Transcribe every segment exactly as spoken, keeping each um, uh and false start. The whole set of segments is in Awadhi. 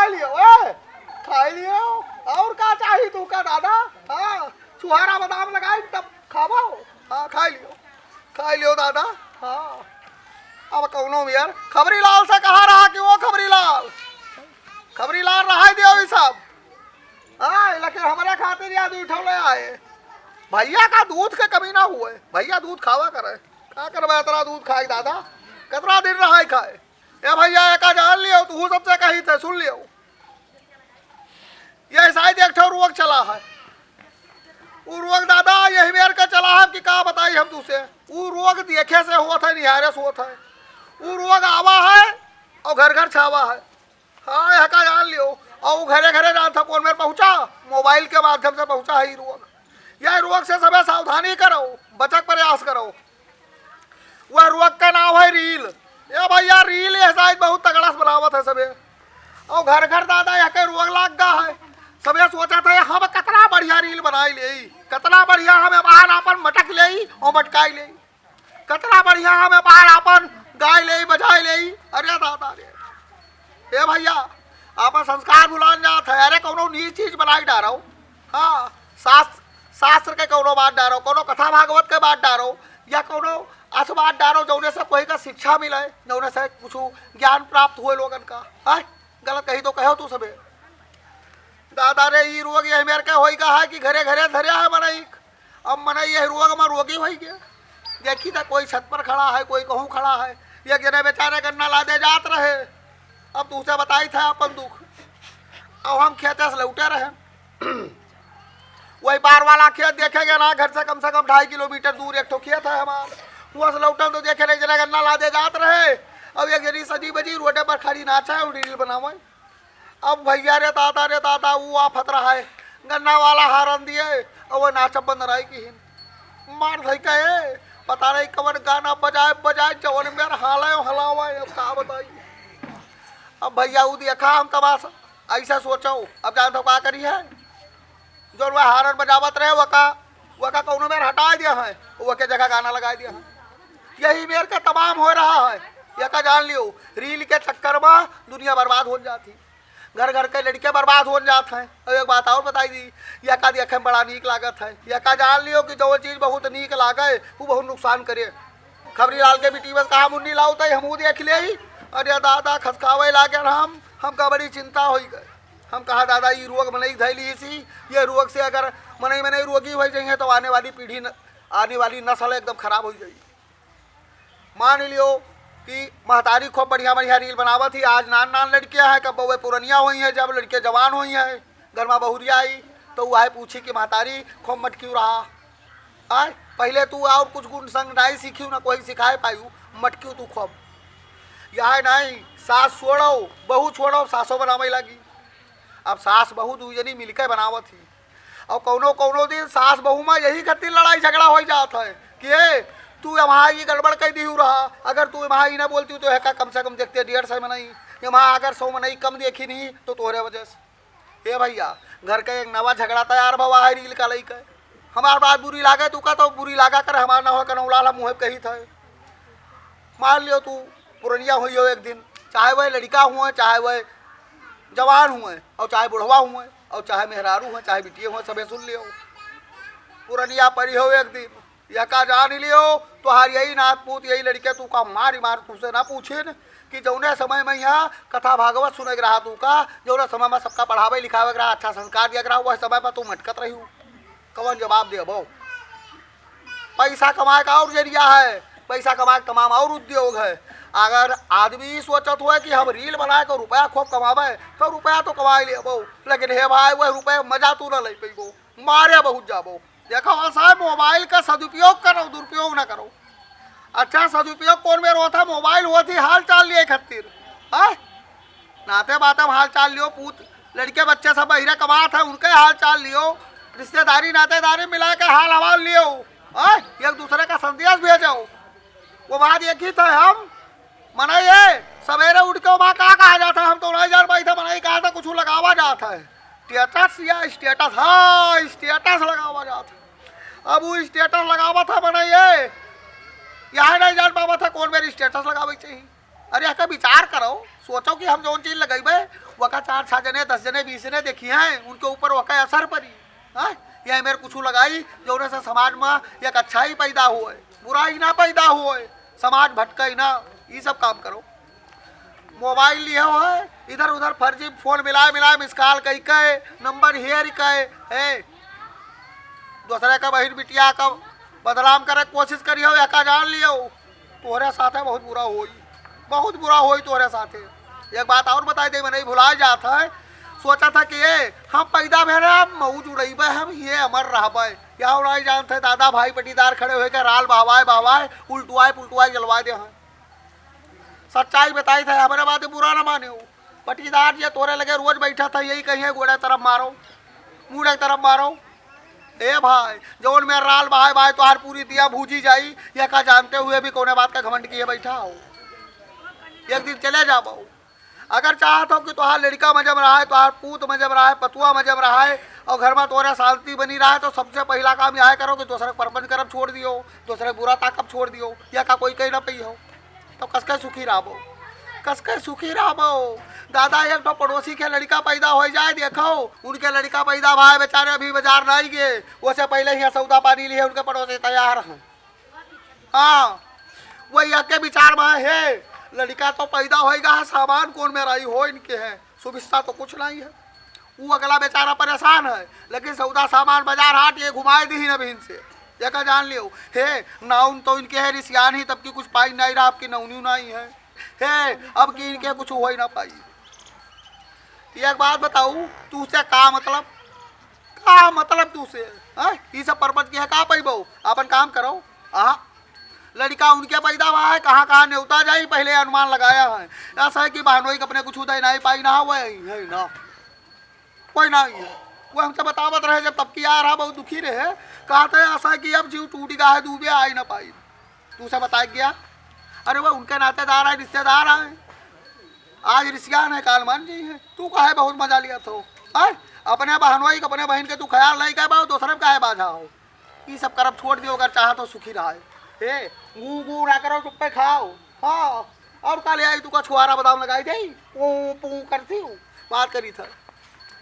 लियो, ए, खाई लियो। और का चाही तू का दादा? हाँ, छुहारा बादाम लगाई तब खाबो। हाँ, खाई लियो, खाई लियो दादा। हाँ, अब कौनो यार खबरी लाल से कहा रहा कि वो खबरी लाल, खबरी लाल रहा दियो ये सब। हाँ, लेकिन हमारे खातिर याद उठौले आए। भैया का दूध के कमी ना हुए, भैया दूध खावा करे। का करबे इतना दूध खाए दादा, कितना दिन रहा खाए। ए भैया, एका जान लियो, तू सबसे कही थे, सुन लियो। ये शायद एक ठो रोग चला है। उ रोग दादा यही मेर के चला है कि का बताई हम तुसे। उ रोग देखे से होत है, निहारे से होत है। उ रोग आवा है और घर घर छावा है। हाँ, यह का जान लियो। और घरे घरे जान था कौन मेर पहुँचा, मोबाइल के माध्यम से पहुँचा है ये रोग। यह रोग से सबे सावधानी करो, बचक प्रयास करो। वह रोग का नाम है रील। ए भैया, रील ये साइज बहुत तगड़ा से बनावत है सबे। और घर घर दादा यह के रोग लाग गा है। सबे सोचत है हम कतना बढ़िया रील बनाई ले, कतना बढ़िया हमें बाहर आपन मटक ले और मटकाई ले, कतना बढ़िया हमें बाहर आपन गाय ले बजाई ले। अरे दादा रे, ए भैया, आपन संस्कार भुलान जात है। अरे कौनो नीच चीज बनाई डारो। हाँ, शास्त्र, शास्त्र के कौनो बात डारो, कौनो कथा भागवत के बात डारो, या कौनो अस बात डारो जौने से कोई का शिक्षा मिले, जौने से कुछ ज्ञान प्राप्त हुए लोगन का। हाँ, गलत कही तो कहो तू सबे। दादा रे, ई रोग यही मेर के होई का है कि घरे घरे धरे है मनई। अब मनई यह रोग में रोगी होई गया। देखी था कोई छत पर खड़ा है, कोई कहूँ खड़ा है। एक जने बेचारे गन्ना लादे जात रहे, अब तुसे बताई था अपन दुख। अब हम खेते से लौटे रहे, वही पार वाला खेत देखे गए ना, घर से कम से कम ढाई किलोमीटर दूर एक ठो खेत है हमार। वहाँ से लौटन तो देखे नहीं, जना गन्ना लादे जात रहे। अब एक जनी सजी बजी रोडे पर खड़ी नाचा है, रील बनावे। अब भैया रे दादा रे दादा, वो आफत रहा है, गन्ना वाला हारन दिए, अब वो नाचब बंद रही की हिन। मार धई के, पता नहीं कवन गाना बजाए बजाए, जवन मेर हाले हलावे, अब का बताई। अब भैया उ देखा हम तमाशा, ऐसा सोचो, अब जान तो का करी है। जौन वह हारन बजावत रहे, वका, वका कौनो मेर हटाए दिया है, वके जगह गाना लगाए दिया है। यही मेर का तमाम हो रहा है। यका जान लियो, रील के चक्कर में दुनिया बर्बाद हो जाती, घर घर के लड़के बर्बाद हो जात हैं। और एक बात और बताई दी, यका देखे में बड़ा नीक लागत है। यका जान लियो कि जो चीज बहुत नीक लागे, वो बहुत नुकसान करे। खबरी लाल के बेटी बस कहा मुन्नी लाओ तई हमहू देख ले। अरे दादा, खसकावे लागे हम, हमका बड़ी चिंता होई गए। हम कहा, "दादा, ई रोग मनई धइली सी, ये रोग से अगर मनई, मनई रोगी होइ जइहें, तो आने वाली पीढ़ी न, आने वाली नस्ल एकदम खराब होइ जाई।" मान लियो कि महतारी खूब बढ़िया, बढ़िया रील बनावत ही, आज नान, नान लड़के हैं, कब वे पुरनिया होइहें, जब लड़के जवान होइहें, घर में बहुरिया आई, तो वो आए पूछी कि, "महतारी, खूब मटकियो रहा?" आय, पहिले तू और कुछ गुण संग नाई सीखियो, ना कोई सिखाए पायू, मटकियो तू खूब। यह नाई, सास छोड़ो, बहू छोड़ो, सासो बनावे लागी। अब सास बहू दुई जनी मिलके बनावत ही। और कौनो, कौनो दिन सास बहू में यही खातिर लड़ाई झगड़ा हो जात है कि, "ए, तू यहाँ ई गड़बड़ कर दी रहा, अगर तू यहाँ ई ना बोलती तो है का, कम से कम देखते डेढ़ सौ मनई, यहाँ अगर सौ मनई कम देखी नहीं तो तोहरे वजह से।" ए भैया, घर का एक नवा झगड़ा तैयार भवा है रील का लइके। हमार बात बुरी लागे, तू का तो बुरी लागा कर, हमार नवा कनौलाल हम मुँहे कही था। मान लियो तू पुरनिया हुई हो एक दिन, चाहे वह लड़का हुए, चाहे वह जवान हुए, और चाहे बुढ़वा हुए, और चाहे मेहरारू हुए, चाहे बिटिया हुए, सबे सुन लियो। पुरनिया परी हो एक दिन, यह का जान लियो, तोहार यही नात पूत, यही लड़के तू का मारी मार तुझसे ना पूछिन कि जौने समय में यहाँ कथा भागवत सुने के रहा तू का, जौने समय में सबका पढ़ावे लिखावे के रहा, अच्छा संस्कार दिया के रहा, वह समय में तू मटकत रही हो। कवन जवाब देबो? पैसा कमाए का और जरिया है, पैसा कमाए का तमाम और उद्योग है। अगर आदमी सोचत हुए कि हम रील बनाए के रुपया खूब कमावे, तो रुपया तो कमाए लेबो, लेकिन हे भाई, वह रुपया मजा तू ना ले पैबो, मारे बहुत जाबो। देखो, ऐसा है, मोबाइल का सदुपयोग करो, दुरुपयोग ना करो। अच्छा, सदुपयोग कौन मेर होता है? मोबाइल होती हाल चाल लिए खातिर, हाँ? नाते बाते में हाल चाल लियो, पूत लड़के बच्चे सब बहिरे कमात है, उनके हाल चाल लियो, रिश्तेदारी नातेदारी मिला के हाल हवाल लियो, हाँ? एक दूसरे का संदेश भेजो। वो बात एक ही था, हम मनई है, सवेरे उठ के वहाँ का कहा जाता है, हम तो नहीं जान पाई था, मनई कहा था कुछ लगावा जाता है, स्टेटस या स्टेटस, हाँ, स्टेटस लगावा जाता है। अब वो स्टेटस लगावा था मनई है, यहाँ नहीं जान पावा था कौन मेरी स्टेटस लगावे चाहिए। अरे, एका विचार करो, सोचो कि हम जौन चीज लगइबे, वका चार छह जने, दस जने, बीस जने देखिहैं, उनके ऊपर वका असर परी। हाँ, यह मेरे कुछ लगाई, जौने से समाज मा एक अच्छाई पैदा होए, बुराई ना पैदा होए, समाज भटके ना। ई सब काम करो। मोबाइल लिहे हो है, इधर उधर फर्जी फोन मिलाए मिलाए, मिस कॉल कई के, नंबर हेर के, ए, दूसरे का बहिन बिटिया का बदनाम करे के कोशिश करिहो, एका जान लियो, तोहरे साथे बहुत बुरा होई, बहुत बुरा होई तोहरे साथे। एक बात और बताई दे, मनई भुलाए जात है, सोचा था कि ये हम पैदा भेले, हम मौज उड़ैबे, हम ये अमर रहबे, या उड़ाई जानत है, दादा भाई पटीदार खड़े होए के राल बहवाए बहवाए, उल्टुआए पुल्टुआए जलवाए दे हैं। सच्चाई बताई था, हमरे बात बुरा ना माने हो। पटीदार जे तोरे लगे रोज बैठा था, यही कहिए, "गोड़े तरफ मारो, मुड़े तरफ मारो।" ए भाई, जौन में राल बहाए बहाए तोहार पूरी दिया भूजी जाई, ये का जानते हुए भी कौने बात का घमंड किए बैठा हो? एक दिन चले जाबो। अगर चाहत हो कि तोहार लड़का मजे में रहे, तोहार पूत मजे में रहे, पतुआ मजे में रहे और घर में तोरे शांति बनी रहे, तो सबसे पहला काम यह करो कि दूसरे के परपंच करब छोड़ दियो, दूसरे के बुरा ताकब छोड़ दियो। यह का कोई कही ना पई हो? तो कसके सुखी रहबो, कसके सुखी रहबो। दादा, एक ठो पड़ोसी के लड़का पैदा हो जाए, देखो, उनके लड़का पैदा भाई बेचारे अभी बाजार नहीं गए, वैसे पहले ही सौदा पानी लिए उनके पड़ोसी तैयार हैं। हाँ, वही आके विचार में है, लड़का तो पैदा होएगा, सामान कौन में रही हो इनके है, सुविस्ता तो कुछ नहीं है। वो अगला बेचारा परेशान है, लेकिन सौदा सामान बाजार हाट ये घुमाए दी ही नबीन से, देखा जान लियो। हे, नाउन तो इनके है रिसियान ही, तब की कुछ पाई नहीं रहा, आपकी नौनी नहीं है। हे, अब की इनके कुछ हो ही ना पाई। एक बात बताऊ, तू से का मतलब? का मतलब तू से? हाँ? ई सब परपंच के है, का पैबो? अपन काम करो। आहा, लड़का उनके पैदा हुआ है, कहाँ कहाँ न्योता जाई, पहले अनुमान लगाया है। ऐसा है कि बहनोई के अपने कुछ उदय नहीं पाई ना, वही है ना, कोई नहीं है। वो हमसे बतावत रहे, जब तब की आ रहा, बहुत दुखी रहे, कहते ऐसा है कि अब जीव टूट गया है, दूबे आई ना पाई। तू से बताया गया, अरे वो उनके नातेदार है, रिश्तेदार है, आज रिसियान है, काल मान जी है। तू काहे बहुत मजा लिया थो? आय, अपने बहनोई के, अपने बहन के तू ख्याल नहीं कर पाओ, दूसरे में काहे बाझा हो? ई सब करब छोड़ दियो, अगर चाहत हो सुखी रहे। ए, गू गू ना करो, चुप्पे खाओ। हाँ, और का ले आई तू का छुआरा बादाम लगाई दे, पू पू करती हूँ, बात करी था।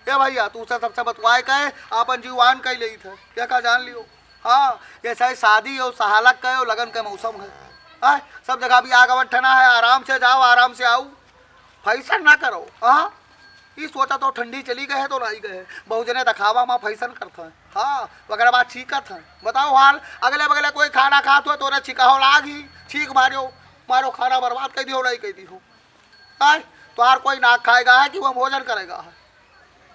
ए भैया, तू से सबसे बतवाए का है, आपन जीवान कई लेई था, ये का जान लियो। हाँ, ये सही शादी और सहालक का और लगन का मौसम है। हाँ, सब जगह भी आग अवन ठना है, आराम से जाओ, आराम से आओ, फैशन ना करो। हाँ, ई सोचा तो ठंडी चली गए है तो नहीं गए, बहुत जने दिखावा मा फैशन करता है। हाँ, वगैरह बात छींकत है। बताओ हाल, अगले बगले कोई खाना खात हो, तोरे छिकाहो लागी, छींक मारियो, मारो खाना बर्बाद कर दियो, नहीं कर दियो। आय, तोहार कोई ना खाएगा है कि वो भोजन करेगा है।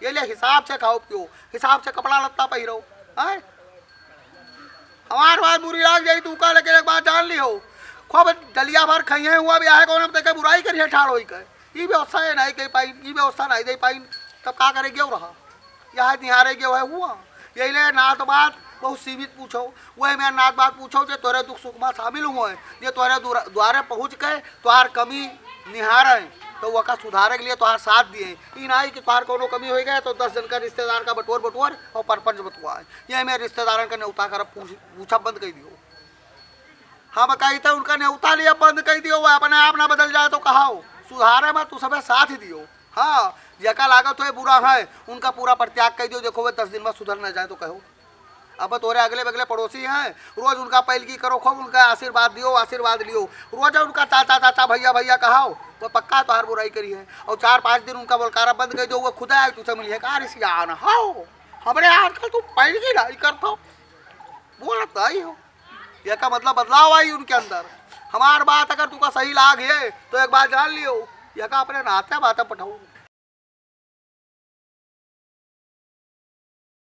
ये लिए हिसाब से खाओ पियो, हिसाब से कपड़ा लत्ता पहिरो। आय, हमार बात बुरी लाग जाई तू का, लेकिन एक बात जान लियो, खूब डलिया भर खइहे हुआ भी आहे, कौन हम तेके बुराई करिए ठाड़ होई के। ई व्यवस्था ये नहीं कह पाई, ई व्यवस्था नहीं दे पाई, तब का करे गयो रहा? यह निहारे गयो है हुआ। यही ले नात बात बहुत सीमित पूछो, वही में नात बात पूछो जे तोरे दुख सुख में शामिल हुए, जे तोरे दुरा-, द्वारे पहुँच के तोहार कमी निहारे, तो वका सुधारे के लिए तोहार साथ दिए। ई नहीं कि तोहार कोनो कमी हो गए तो दस जन का रिश्तेदार का बटोर बटोर और परपंच बतवाए। यही में रिश्तेदारन का न्योता कर पूछ, पूछा बंद कर दियो। हम कही तो उनका न्योता लिया बंद कर दियो, वो अपने आप ना बदल जाए तो कहाओ, सुधारे में तू सबे साथ दियो। हाँ, जेका लागत होए बुरा है, उनका पूरा परित्याग कर दियो, देखो वे दस दिन में सुधर ना जाए तो कहो। अब तोरे अगले बगले पड़ोसी हैं, रोज उनका पैलगी करो, खूब उनका आशीर्वाद दियो, आशीर्वाद लियो, रोज उनका चाचा चाचा भैया भैया कहाओ, वो पक्का तोहार बुराई करी है। और चार पाँच दिन उनका बोलकारा बंद कर दियो, वो खुद आए तुझसे मिली है, का रिसियान हो, हमरे आजकल तू पैलगी नहीं करतो, बोलत नहीं हो। यह का मतलब बदलाव आई उनके अंदर। हमार बात अगर तुका सही लाग है तो एक बात जान लियो, यह का अपने नाते बातें पठाओ।